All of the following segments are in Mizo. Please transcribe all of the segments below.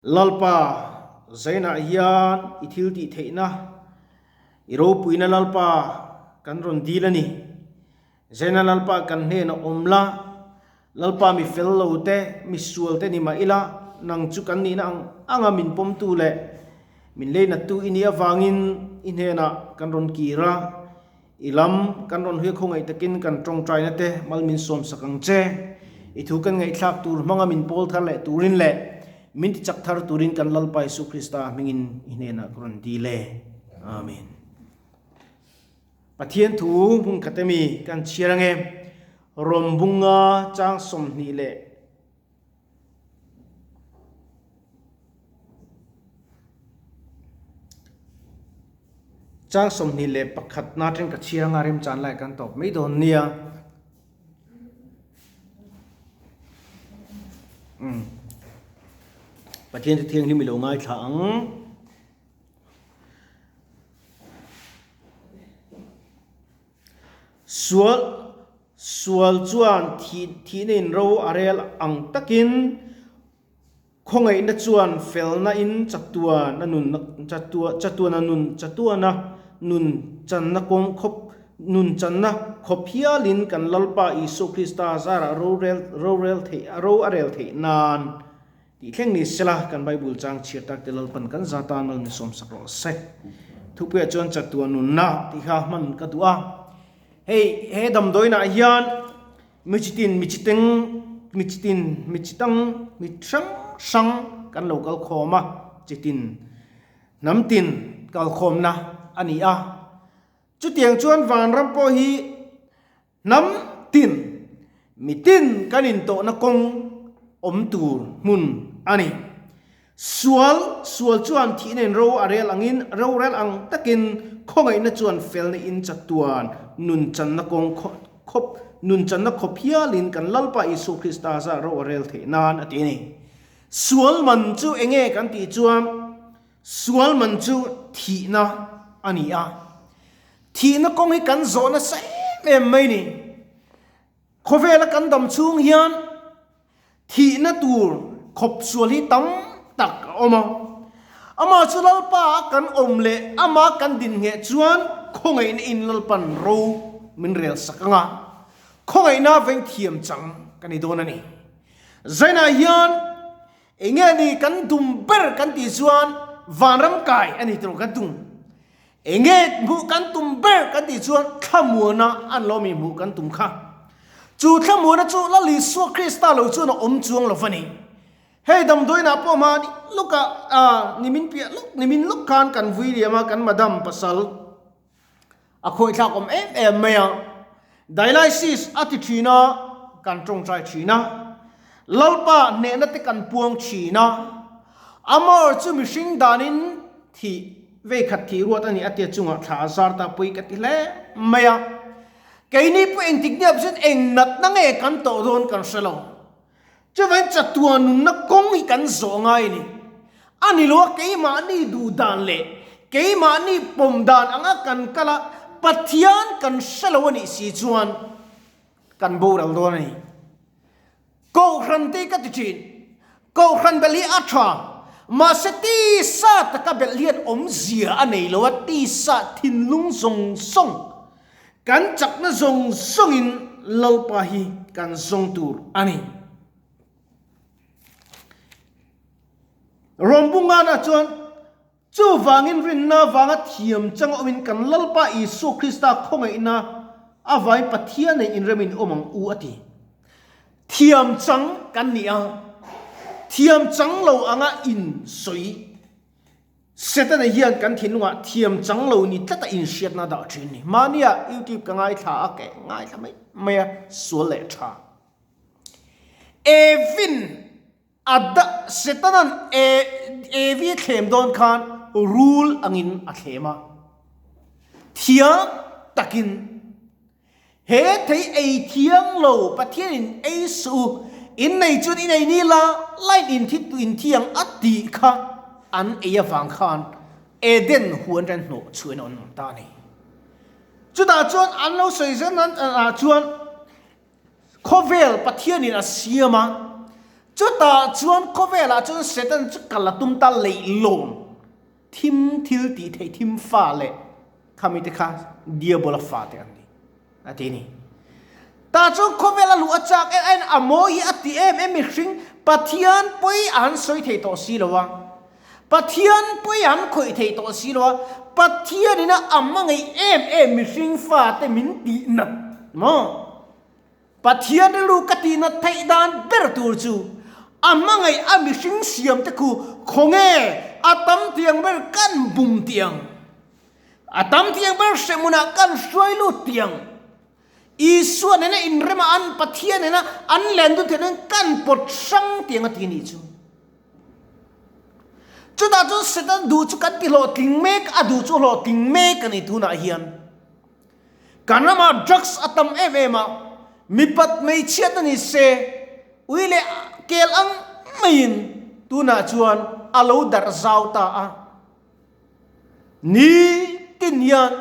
Lalpa, Zainah hian i thil tih theihna, i ropuina Lalpa kan rawn dil a ni. Zaina Lalpa kan hnenah awm la, Lalpa mi fel lo te, mi sual te ni mah ila, nang chu kan nihna ang anga min pawmtu leh min leinattu i nih avangin i hnenah kan rawn kir a. I lam kan rawn huia khawngaih takin kan tawngtaina te mal min sawmsak ang che. I thu kan ngaihthlak tur hmanga min pawl thar leh turin leh min tichak thar turin kan Lalpa Isu Krista hmingin i hnenah ka rawn dil e. Amen. Pathian thu hmun khat emi kan chhiar ange. Rawmbunga chang 20 leh Chang 21 na atang ka chhiar anga remchan lai kan tawp mai dawn nia. Umm. Pathian chu thianghlim i lo ngaithla ang. Sual sual chuan thih thihna in ro a rel ang takin khawngaihna chuan felna in chatuan a nun chatuan a nun chatuan a nun channa kawng khawp nun channa khawp hialin kan Lalpa Isua Krista zarah rorel rorel theih ro a rel theih nan Tih thleng ni sela, kan Bible chang chhiar tak te Lalpan kan za tan mal min sawmsak rawh se. Thupuiah chuan chatuah nunna tih kha hman ka duh a. Hei he damdawiinah hian mi chitin, mi chiteng, mi chitin, mi chitang, mi hrang hrang kan lo kal khawm a, chitin hnam tin kal khawmna a ni a. Chutiang chuan vanram pawh hi Hnam tin, mi tin kan intawhna kawng awm tur hmun a ni. Sual, sual chuan thihna in ro a rel angin, rorel ang takin khawngaihna chuan felna in chatuan nun channa kawng khawp, nun channa khawp hialin kan Lalpa Isua Krista zah ro a rel theih nan a ti a ni. Sual man chu enge kan tih chuan, sual man chu thihna a ni a. Thihna kawng hi kan zawh nasa em em mai ni. Khawvela kan dam chhung hian thihna tur khawp sual hi tam tak a awm a. Amah chu Lalpa a kan awm leh amah kan din ngheh chuan khawngaihna in Lalpan ro min rel sak ang a, khawngaihna veng thiam chang ka ni dawn a ni. Zainah hian enge ni kan tum ber kan tih chuan vanram kai a ni tawh kan tum. Enge hmuh kan tum ber kan tih chuan thlamuana an lo mi hmuh kan tum kha. Chu thlamuana chu Lal Isua Krista lo chuan a awm chuang lo va ni. Hei damdawiinah pawh hmani lawkah ah nimin piah lawk nimin lawk khan kan vui liam a kan madam pasal a khawithlak awm em em mai a. Dialysis a ti thin a kan tawngtai thin a. Lalpa hnehna te kan puang thin a. Amor chu mihring danin thih vei khat thih ruat a ni a tia chungah thla a zar ta pui ka ti hle mai a. Keini pawh engtik niap chuan eng natna nge kan tawh dawn kan hre lo. Chuvangin chatuah nunna kawng hi kan zawh ngai a ni. A ni lo a keimahni duh dan leh keimahni pawm dan anga kan kal a Pathian kan hre lo a nih si chuan kan boral dawn a ni. Kohhran te ka ti thin. Kohhran belh hi a tha. Mahse tisa taka belh hian awmzia a nei lo a, tisa thinlung zawng zawng, kan chakna zawng zawngin Lalpa hi kan zawng tur a ni. Rawmbungana chuan, Chuvangin rinna avanga thiam changa awmin kan Lalpa Isua Krista khawngaihna avangin Pathian nei inremin awm ang u a ti. Thiam chang kan ni a, thiam chang lo anga in sawi. Setana hian kan thinlungah thiam chang lo ni tlata inhriatna dah thin ni. Mahnia YouTube ka ngaithla a, ka ngaithla mai mai a, sual leh tha. Evin A Setana'n Evi a thlem dawn khan rul angin a thlem a. Thiang takin, He thei ei thiang lo Pathianin ei suh u, in nei chuan in ei ni la, line in thi tu in thiang a tih kha an ei avang khan Eden huan ren hnawh chhuahin an awm ta a ni. Chutah chuan an lo sawi zel nan ah chuan, Khawvel Pathianin a siam a, Chutah chuan khawvelah chuan Satan chu kal a tum ta leihlawn thim thil tih theih thim fa leh khami te kha Diabola fa te an ni a ti a ni. Tah chuan khawvel a luh a chak em em a mawi hi a ti em em mihring Pathian pawi a han sawi thei tawh si lo a, Pathian pawi a han khawih thei tawh si lo a, Pathianin a a hmangaih em em mihring fa te min tih nat maw? Pathian rilru ka tihna theih dan ber tur chu a hmangaih a mihring siam te khu khawnge a tam tiang ber kan bum tiang, a tam tiang ber hrehmunah kan hruai lut tiang, Isua nena inrema an Pathian nena an len dun theih nan kan pawt hrang tiang a ti a nih chu. Chutah chuan Satan duh chu kan ti hlawhtling mek, a duh chu hlawhtling mek a ni tunah hian. Kan ramah drugs a tam em em a, mipat hmeichhiat a ni se, ui leh kel ang maiin tunah chuan a lo darh zau ta a. Nitin hian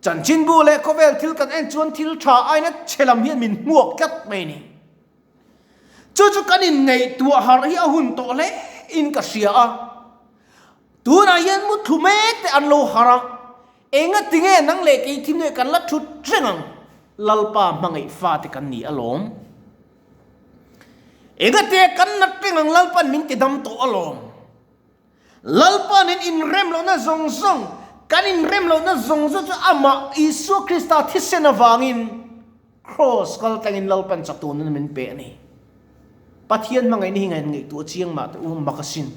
chanchinbu leh khawvel thil kan en chuan thil tha aina chhe lam hian min hmuak tlat mai a ni. Chu chu kan inngaihtuah harh hi a hun tawh hle in ka hria a. Tunah hian muthlu mek te an lo harh a, Enga tinge nang leh kei thim leh kan la thut reng ang? Lalpa hmangaih fate kan ni alawm. Enga tinge kan nat reng ang Lalpan min ti dam tawh alawm. Lalpan in inrem lohna zawng zawng, kan inrem lohna zawng zawng chu amah Isua Krista thisen avangin Kraws kal tlangin Lalpan chatuan min pe a ni. Pathian hmangaihna hi ngaih ngaihtuah chiang mah teh u mak asin.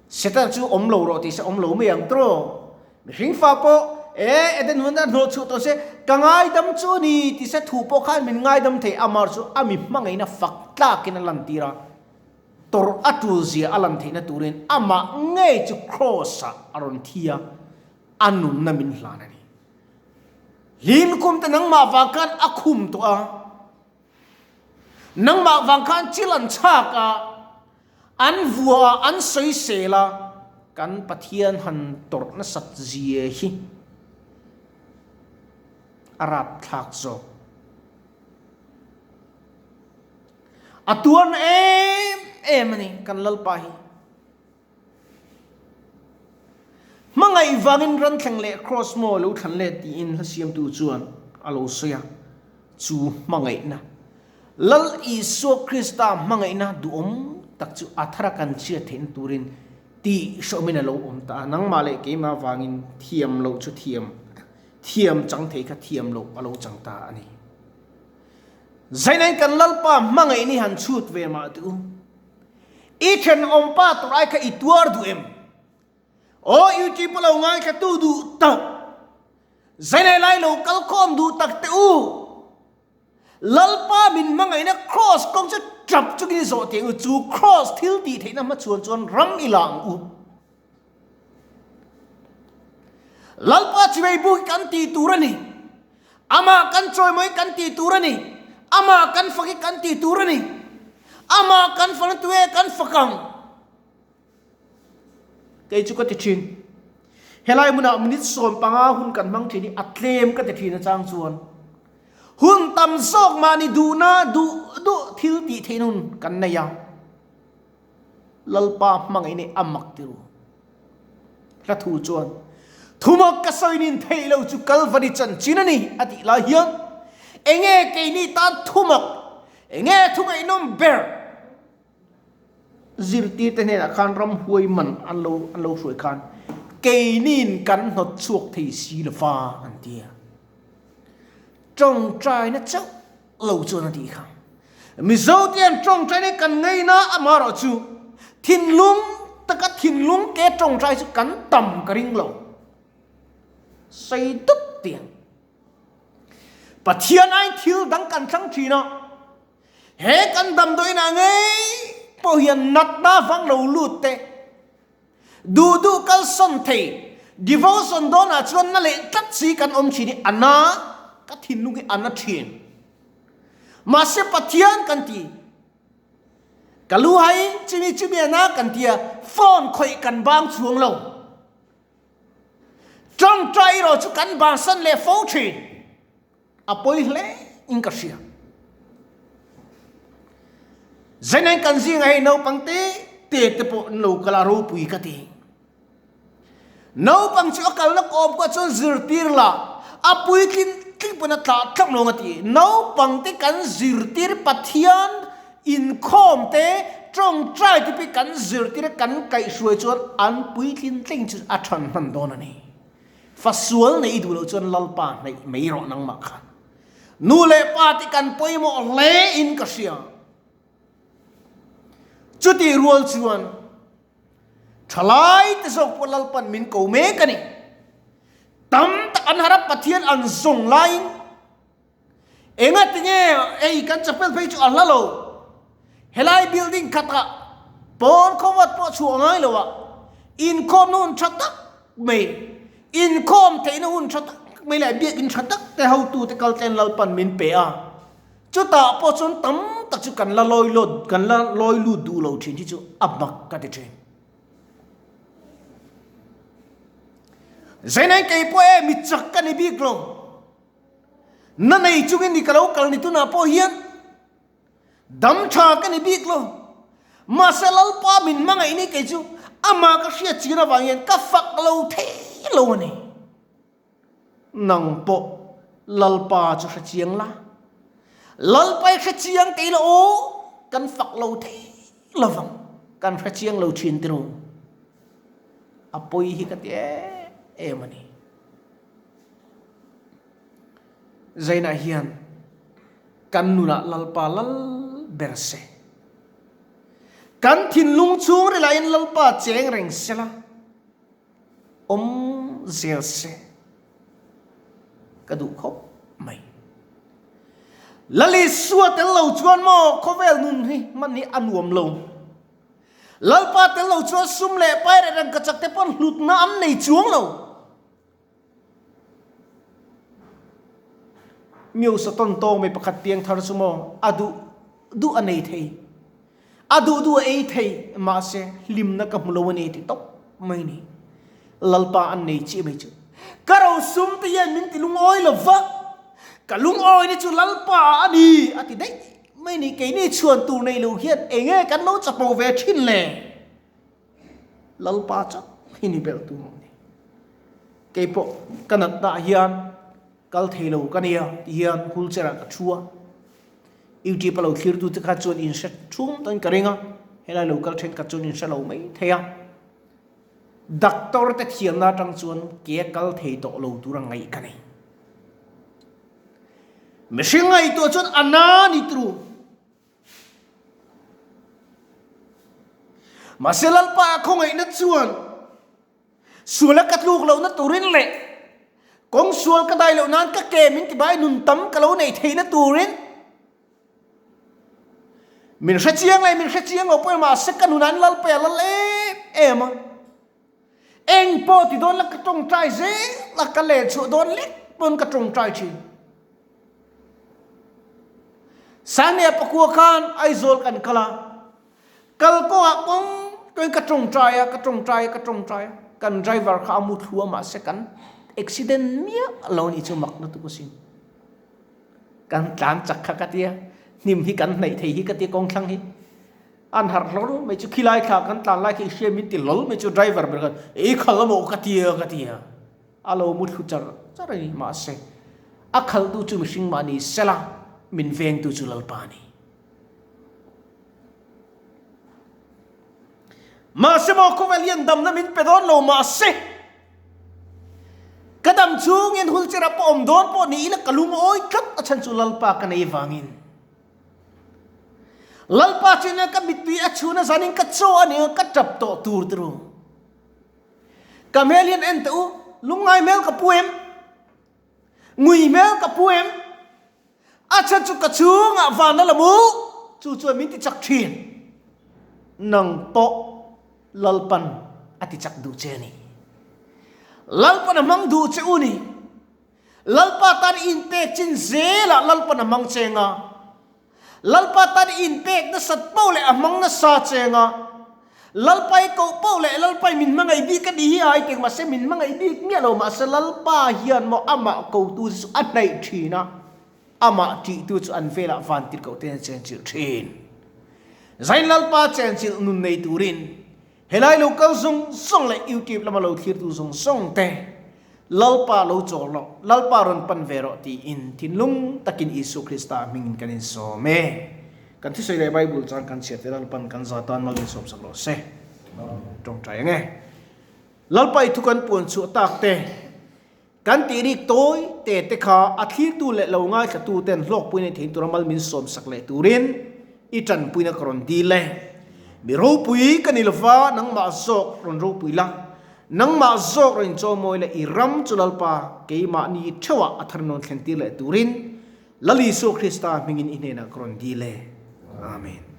Satan chu awm lo rawh tih se awm lo mai ang tawh. Mihring fa pawh e Eden hun a hnawh chhuah tawh se ka ngaidam chu a ni tih se thu pawh khan min ngaidam thei amar chu a mi hmangaihna fak tlakin a lantir a. Tawrh a tul zia a lan theihna turin amah ngei chu Kraws ah a rawn thi a, a nunna min hlan a ni. Hlim kum te nangmah vang khan a khum tawh a. Nangmah vang khan chil an chhak a, an vua a, an sawisel a, kan Pathian han tawrh nasat zia hi a rapthlak zawk. A tuarna em em a ni kan Lalpa hi. Hmangaih vangin ran thleng leh kraws maw lo thlan let tiin hla siamtu chuan a lo sawi a, chu hmangaihna, Lal Isua Krista hmangaihna duhawm tak chu a thara kan chhiat theihna turin tih hrawmin a lo awm ta a, nangmah leh keimah vangin thiam loh chu thiam, thiam chang thei kha thiam loh a lo chang ta a ni. Zainain kan Lalpa hmangaihna hi han chhut ve mah teh u. I thenawm pa tur ai kha i tuar duh em? Aw YouTube lo ngaithla tu duh tak, zainai lai lo kal khawm duh tak te u, Lalpa min hmangaihna Kraws kawng chu tap chungin i zawh teh u, chu Kraws thil tih theihna hmachhuan chuan ram i la ang u. Lalpa chivei bu hi kan tih tur a ni. Amah kan chawimawi kan tih tur a ni. Amah kan fak hi kan tih tur a ni. Amah kan fakna tu e kan fak ang. Kei chu ka ti thin. Helai hmunah minute 15 hun kan hmang thin hi a tlem ka ti thin a chang chuan. Hun tam zawk mahni duhna duh duh thil tih theihna hun kan nei a. Lalpa hmangaih nei a mak ti ru. Hla thu chuan, Thumak ka sawinin theih lo chu Kalvari chanchin a ni, a tih lai hian, Enge keini tan thumak, enge thu ngaihnawm ber? Zirtirte hnenah khan ramhuai man an lo an lo hruai khan, Keiniin kan hnawt chhuak thei si lo va, an ti a. Tawngtaina chauh lo chuan a tih kha. Mizote an tawngtai hi kan ngaina amaherawh chu thinlung taka thinlung ke tawngtai chu kan tam ka ring lo. Sei dup tiang. Pathian aiin thil dang kan thlang thin a, he kan damdawiinah ngei pawh hian natna vang lo lut te, duh duh kalsawn thei, devotion dawnah chuan na leh tlat si kan awm thin hi a na, ka thinlung hi a na thin. Mahse Pathian kan ti, ka lu hai chimi chimi a na kan ti a, phone khawih kan bang chuang lo. Tawngtai erawh chu kan bansan leh fo thin. A pawi hle in ka hria. Zainain kan zingah hei naupang te te te pawh an lo kal a, ropui ka ti. Naupang chu a kalna kawm kawh chuan zirtir la, a puitlin tling pawn a tlah thlak lo ang a ti. Naupang te kan zirtir Pathian inkhawm te, tawngtai te pawh kan zirtir a kan kaihhruai chuan an puitlin tling chu a than hman dawn a ni. Fasual neih i duh loh chuan Lalpa hnaih mai rawh nangmah khan. Nu leh pa te kan pawimawh hle in ka hria. Chutih rual chuan thalai te zawk pawh Lalpan min ko mek a ni. Tam tak an harap Pathian an zawng laiin enga tinge ei kan chapel phei chu a hla lo. Helai building khatah pawn khawvat pawh chhuah ngai lo a, inkhawmna hun tha tak mai, inkhawm theihna hun tha tak mai leh biakin tha tak te hotute kaltlen Lalpan min pe a. Chutah pawh chuan tam tak chu kan la lawi lut, kan la lawi lut duh lo thin hi chu a mak ka ti thin. Zainain kei pawh e mi chak ka ni bik lo. Na nei chungin ni ka lo kal ni tunah pawh hian dam tha ka ni bik lo. Mahse Lalpa min hmangaih ni kei chu amah ka hriat chin avang hian ka fak lo thei lo a ni. Nang pawh Lalpa chu hre chiang la, Lalpa i hre chiang teh ila aw, kan fak lo thei lovang, kan hre chiang lo thin tiraw? A pawi hi ka ti em em a ni. Zainah hian kan nunah Lalpa lal ber se. Kan thinlung chhung rilahin Lalpa cheng reng sela. Awm zel se ka duh khawp mai. Lalisua tel lo chuan maw khawvel nun hi hman hi a nuam lo. Lalpa tel lo chuan sum leh pai reh reng ka chak te pawn hlutna an nei chuang lo. Miusa tawn tawng mi pakhat piang thar chu maw a duh duh a nei thei. A duh duh a ei thei mahse hlimna ka hmu lo a ni ti tawp mai ni. Lalpa an nei chiah mai chu. Ka rosum te hian min ti lungawi lo va, ka lungawi ni chu Lalpa ah a ni a ti daih mai ni. Keini chhuan tur nei lo hian enge kan lo chapo ve thin le? Lalpa chauh hi ni belh tur a ni. Keipawh ka natna ah hian kal thei lo ka nia ti hian wheelchair ah ka thu a. YouTube a lo thlir tu te kha chuan in hre thum tawhin ka ring a, helai lo kal thenkhat chuan in hre lo mai thei a. Doctor te thiamna atang chuan ke a kal thei tawh lo tur a ngaih ka nei. Mihring ngaihtuah chuan a na ni turu. Mahse Lalpa a khawngaihna chuan suala ka tluk lohna turin leh kawng sual ka dai loh nan ka ke min tibai nun tam ka lo neih theihna turin min hre chiang leh min hre chiang lo pawh mahse ka nunah an Lalpa a lal em em a. Eng pawh ti dawn la ka tawngtai zel a, ka leh chhuah dawn lek pawn ka tawngtai thin. Sangnia pakua khan Aizawl kan kal a, kal kawngah kawng tawin ka tawngtai a, ka tawngtai a, ka tawngtai a, kan driver kha a mu thlu a mahse kan accident miah lo a nih chu mak lutuk asin. Kan tlan chak kha ka tia, hnim hi kan hnaih thei hi ka tia kawngthlang hi. An harh hlawl mai chu khilai thla kan tlan lai khi i hria min ti hlawl mai chu driver ber khan ei khal a maw ka tia ka tia a lo mu thlu char char a ni mahse a khaltu chu mihring mah ni sela min vengtu chu Lalpa a ni. Mahse maw khawvel hian damna min pe dawn lo mahse ka dam chungin hulchera pawh awm dawn pawh ni ila ka lungawi tlat a chhan chu Lalpa ka nei vangin. Lalpa chu nia ka mittui a chhun a zanin ka chaw a nia ka tap tawh tur ti ru. Ka hmel hian en teh u, lungngai hmel ka pu em? Ngui hmel ka pu em? A chhan chu ka chhungah van a la mu, chu chuan min ti chak thin. Nang pawh Lalpan a ti chak duh che a ni. Lalpan a hmang duh che u ni. Lalpa tan inpek chin zelah Lalpan a hmang cheng a. Lalpa tan inpek nasat poh leh a hmang nasa cheng a. Lalpa i koh poh leh Lalpa i min hmangaih bik a ni hi ai teng mahse min hmangaih bik miah lo mahse Lalpa hian maw amah kotu chu a hnaih thin a, amah tihtu chu an velah van tirhkoh te an cheng chilh thin. Zain Lalpa chenchilh nun nei turin helai lo kal zawng zawng leh YouTube lama lo thlirtu zawng zawng te Lalpa lo chawl rawh, Lalpa rawn pan ve rawh tiin thinlung takin Isua Krista hmingin kan insawm e. Kan thusawi leh Bible chuan kan chhiat te Lalpan kan za tan mal insawm sak rawh se. Tawngtai ang e. Lalpa i thu kan puan chhuah tak te, kan tih rik tawi te te kha a thlirtu leh lo ngaithlatu ten hlawkpuina theih tura mal min sawm sak leh turin i tanpuina ka rawn dil e. Mi ropui ka ni lova, nangmah zawk rawn ropui la, nangmah zawk rawn inchawmawi la, i ram chu Lalpa keimahni theuhah a thar nawn thlen tir leh turin Lal Isua Krista hmingin i hnenah ka rawn dil e. Amen.